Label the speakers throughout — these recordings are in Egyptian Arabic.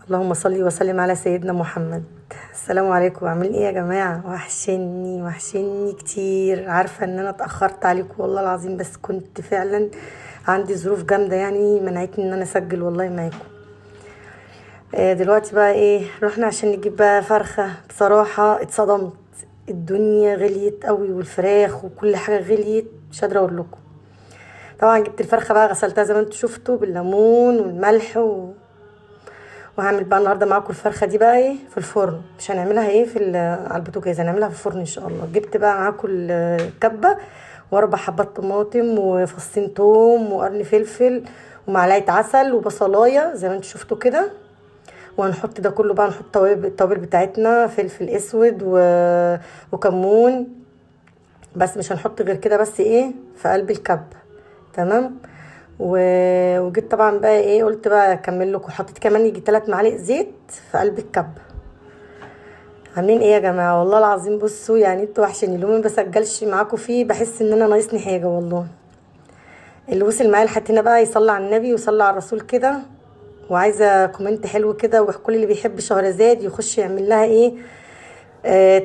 Speaker 1: اللهم صل وسلم على سيدنا محمد. السلام عليكم، عاملين ايه يا جماعة؟ وحشني وحشني كتير. عارفه ان انا اتاخرت عليكم والله العظيم، بس كنت فعلا عندي ظروف جامدة يعني منعتني ان انا اسجل والله معاكم. دلوقتي بقى ايه، رحنا عشان نجيب بقى فرخة. بصراحة اتصدمت، الدنيا غليت قوي والفراخ وكل حاجة غليت، مش قادرة اقول لكم. طبعا جبت الفرخه بقى، غسلتها زي ما انتم شفتوا بالليمون والملح وهعمل بقى النهارده معاكم الفرخه دي بقى ايه في الفرن، مش هنعملها ايه على البوتاجاز، هنعملها في الفرن ان شاء الله. جبت بقى معاكم الكبه واربع حبات طماطم وفصين توم وقرن فلفل ومعلقة عسل وبصلايه زي ما انتم شفتوا كده. وهنحط ده كله بقى، نحط التوابل بتاعتنا، فلفل اسود وكمون، بس مش هنحط غير كده بس ايه في قلب الكبه. تمام. وجيت طبعا بقى ايه، قلت بقى اكمل لكم، حطيت كمان يجي 3 معالق زيت في قلب الكبه. عاملين ايه يا جماعة؟ والله العظيم بصوا يعني انتوا وحشيني، اليوم ما بسجلش معاكم فيه بحس ان انا ناقصني حاجة والله. اللي وصل معايا لحد هنا بقى يصلي على النبي ويصلي على الرسول كده، وعايزه comment حلو كده، وكل اللي بيحب شهرزاد يخش يعمل لها ايه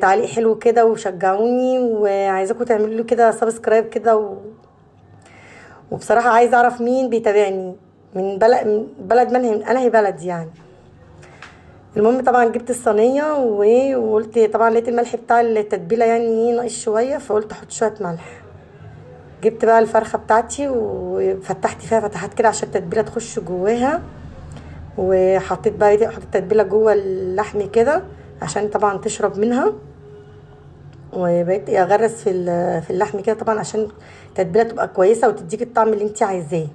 Speaker 1: تعليق حلو كده وشجعوني، وعايزاكم تعملوا لي كده subscribe كده وبصراحة عايزه اعرف مين بيتابعني من بلد من انهي بلد يعني. المهم طبعا جبت الصينية وقلت طبعا لقيت الملح بتاع التتبيله يعني ايه ناقص شوية، فقلت احط شوية ملح. جبت بقى الفرخه بتاعتي وفتحت فيها فتحات كده عشان التتبيله تخش جواها، وحطيت بقى ايه، حطيت التتبيله جوه اللحم كده عشان طبعا تشرب منها، وبقيت اغرس في اللحم كده طبعا عشان التتبيله تبقى كويسة وتديك الطعم اللي انت عايزاه.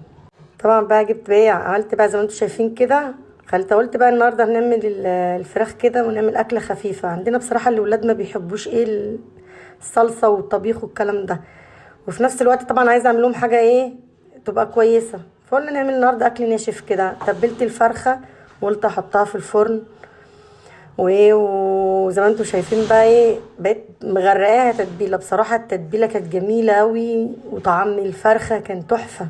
Speaker 1: طبعا بقى جبت بقى عملت بقى زي ما انتم شايفين كده، خلت قلت بقى النهارده هنعمل الفراخ كده ونعمل اكله خفيفة. عندنا بصراحة الاولاد ما بيحبوش ايه الصلصه والطبيخ والكلام ده، وفي نفس الوقت طبعا عايزه اعمل لهم حاجة ايه تبقى كويسة، فقلنا نعمل النهارده اكل ناشف كده. تبلت الفرخه وقلت احطها في الفرن وايه، وزي ما انتم شايفين بقى ايه بقيت مغرقاها تتبيله. بصراحة التتبيله كانت جميلة قوي وطعم الفرخه كان تحفة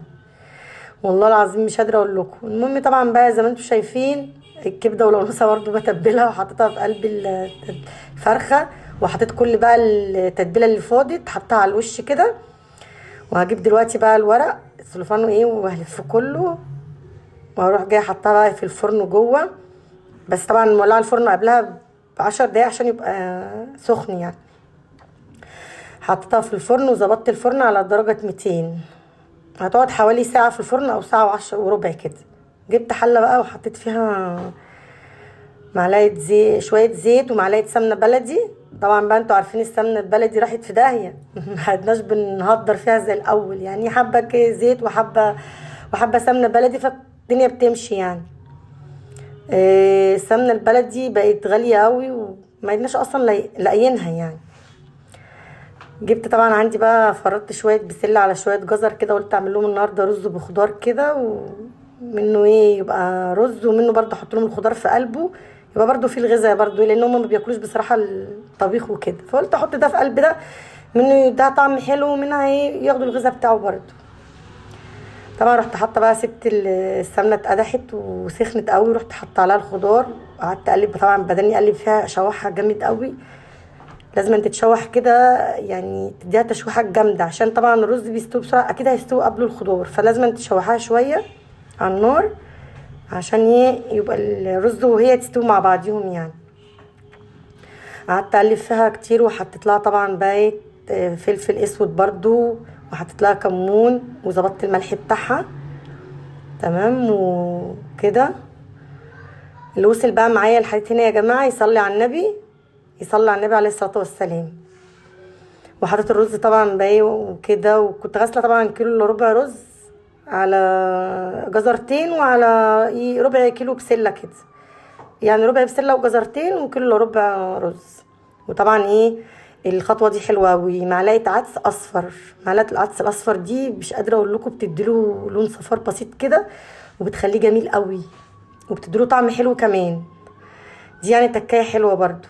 Speaker 1: والله العظيم، مش قادرة اقول لكم. المهم طبعا بقى زي ما انتم شايفين الكبده والقرصه برده بتبلها وحطيتها في قلب الفرخه، وحطيت كل بقى التتبيله اللي فاضت حطيتها على الوش كده. وهجيب دلوقتي بقى الورق السلوفان وايه وهلف كله، واروح جاية حطها بقى في الفرن جوه، بس طبعا مولعه الفرن قبلها ب10 دقايق عشان يبقى سخن يعني. حطيتها في الفرن وظبطت الفرن على درجه 200، هتقعد حوالي ساعة في الفرن او ساعة وعشر وربع كده. جبت حله بقى وحطيت فيها معلقه زيت، شوية زيت ومعلقة سمنه بلدي. طبعا بقى انتوا عارفين السمنة البلدي راحت في داهية ما عدناش بنهدر فيها زي الاول يعني، حبه زيت وحبه سمنه بلدي فالدنيا بتمشي يعني. السمنة البلدي بقت غالية قوي وما عدناش اصلا لاقيينها يعني. جبت طبعا عندي بقى فرطت شوية بسلة على شوية جزر كده، قلت اعمل لهم النهارده رز بخضار كده، ومنه ايه يبقى رز، ومنه برده احط لهم الخضار في قلبه يبقى برده فيه الغذاء برده، لان هم ما بياكلوش بصراحة الطبيخ وكده، فقلت احط ده في قلب ده، منه ده طعم حلو ومنها ايه ياخدوا الغذاء بتاعه برده. طبعا رحت حاطه بقى، سبت السمنة اتقدحت وسخنت قوي، رحت حاطه عليها الخضار وقعدت اقلب، طبعا بدني اقلب فيها اشوحها جامد قوي، لازم تتشوح كده يعني تديها تشويحه جامدة عشان طبعا الرز بيستوي بسرعة، اكيد هيستوي قبل الخضار، فلازم تشوحها شوية على النار عشان ايه يبقى الرز وهي تستوي مع بعضيهم يعني. قعدت اقلب فيها كتير، وحطيت لها طبعا بقى فلفل اسود برضو، وحطيت لها كمون، وظبطت الملح بتاعها تمام وكده. اللي وصل بقى معايا لحد هنا يا جماعة يصلي على النبي، يصلي على النبي عليه الصلاة والسلام. وحطيت الرز طبعا بقى وكده، وكنت غاسله طبعا كيلو الا ربع رز على جزرتين وعلى ربع كيلو بسلة كده، يعني ربع بسلة وجزرتين وكيلو الا ربع رز. وطبعا ايه الخطوة دي حلوة قوي، معلقه عدس اصفر، معلقه العدس الاصفر دي مش قادرة اقول لكم، بتديله لون صفار بسيط كده وبتخليه جميل قوي، وبتديله طعم حلو كمان، دي يعني تكايه حلوة برده.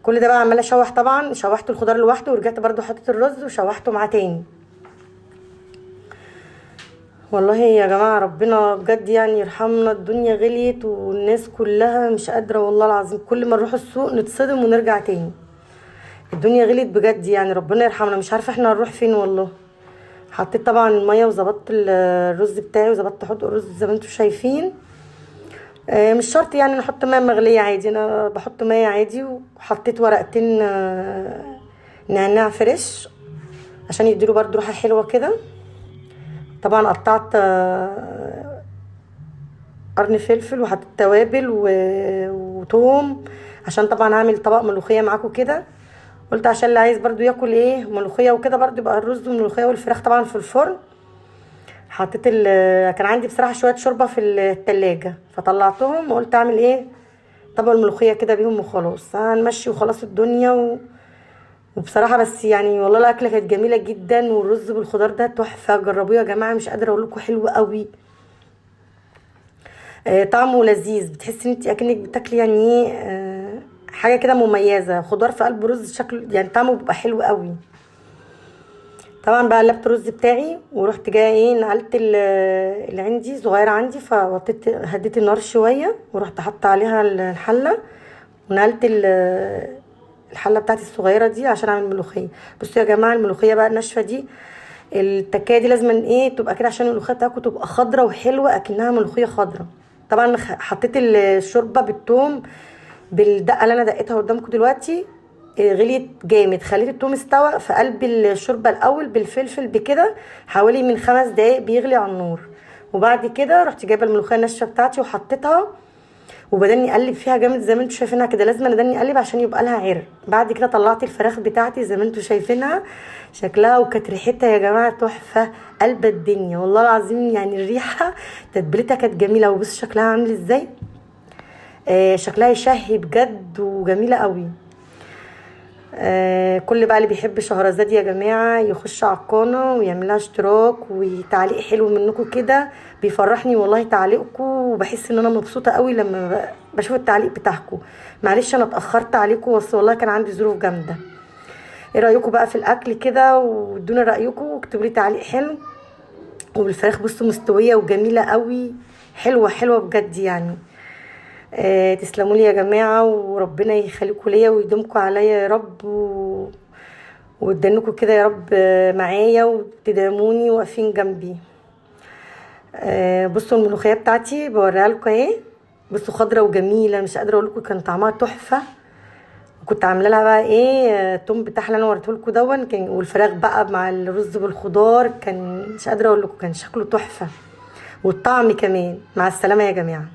Speaker 1: كل ده بقى عماله اشوح، طبعا شوحت الخضار لوحده ورجعت برده حطيت الرز وشوحته معاه تاني. والله يا جماعة ربنا بجد يعني يرحمنا، الدنيا غليت والناس كلها مش قادرة والله العظيم. كل ما نروح السوق نتصدم ونرجع تاني، الدنيا غليت بجد يعني، ربنا يرحمنا. مش عارفة احنا هنروح فين والله. حطيت طبعا المية وظبطت الرز بتاعي وظبطت حط الرز زي ما انتم شايفين. مش شرط يعني نحط مية مغليه عادي، انا بحط مية عادي. وحطيت ورقتين نعناع fresh عشان يديله برضو ريحه حلوة كده. طبعا قطعت قرن فلفل وحطيت توابل وتوم عشان طبعا هعمل طبق ملوخية معاكم كده. قلت عشان اللي عايز برضو ياكل ايه ملوخية وكده برضو يبقى الرز والملوخيه والفراخ طبعا في الفرن. حطيت كان عندي بصراحة شوية شوربة في التلاجة فطلعتهم وقلت اعمل ايه طبق الملوخية كده بيهم وخلاص، هنمشي وخلاص الدنيا. وبصراحة بس يعني والله الاكلة كانت جميلة جدا، والرز بالخضار ده تحفة، جربوه يا جماعة مش قادرة اقول لكم، حلو قوي. طعمه لذيذ، بتحسي ان انت اكنك بتاكلي يعني ايه حاجة كده مميزة، خضار في قلب رز، شكله يعني طعمه بيبقى حلو قوي. طبعا بقى قلبت الرز بتاعي ورحت جاية ايه نقلت اللي عندي صغيرة عندي، فوطيت هديت النار شوية ورحت حاطه عليها الحلة، ونقلت الحلة بتاعتي الصغيرة دي عشان اعمل ملوخية. بصوا يا جماعة الملوخية بقى الناشفه دي التكايه دي لازم ايه تبقى كده عشان الملوخية بتاعتكم تبقى خضرة وحلوه اكنها ملوخية خضرة. طبعا حطيت الشوربة بالثوم بالدقه اللي انا دقيتها قدامكم دلوقتي، غليت جامد، خليت الثوم استوى في قلب الشوربة الاول بالفلفل بكده حوالي من 5 دقايق بيغلي على النار. وبعد كده رحت جايبه الملوخية الناشفه بتاعتي وحطيتها وبدني اقلب فيها جامد زي ما انتم شايفينها كده، لازم انا اقلب عشان يبقى لها عرق. بعد كده طلعت الفراخ بتاعتي زي ما انتم شايفينها شكلها وكانت ريحتها يا جماعة تحفة، قلب الدنيا والله العظيم. يعني الريحة تتبيلتها كانت جميلة، وبصوا شكلها عامل ازاي، شكلها يشهي بجد وجميلة قوي. كل بقى اللي بيحب شهرزاد يا جماعة يخش على القناة ويعمل لها اشتراك وتعليق حلو منكم كده، بيفرحني والله تعليقكم، وبحس ان انا مبسوطة قوي لما بشوف التعليق بتاعكم. معلش انا اتاخرت عليكم بس والله كان عندي ظروف جامدة. ايه رايكم بقى في الاكل كده؟ وادونا رايكم واكتبوا لي تعليق حلو. والفراخ بصوا مستوية وجميلة قوي، حلوة حلوة بجد يعني. تسلموا لي يا جماعة، وربنا يخليكم ليا ويدومكم عليا يا رب، وتدنكم كده يا رب معايا وتدعموني واقفين جنبي. بصوا الملوخية بتاعتي بوريها لكم اهي، بصوا خضرة وجميلة مش قادرة اقول لكم كان طعمها تحفة. وكنت عامله لها بقى ايه التوم بتاعها اللي انا وريته لكم دون كان، والفراخ بقى مع الرز بالخضار، كان مش قادرة اقول لكم كان شكله تحفة والطعم كمان. مع السلامة يا جماعة.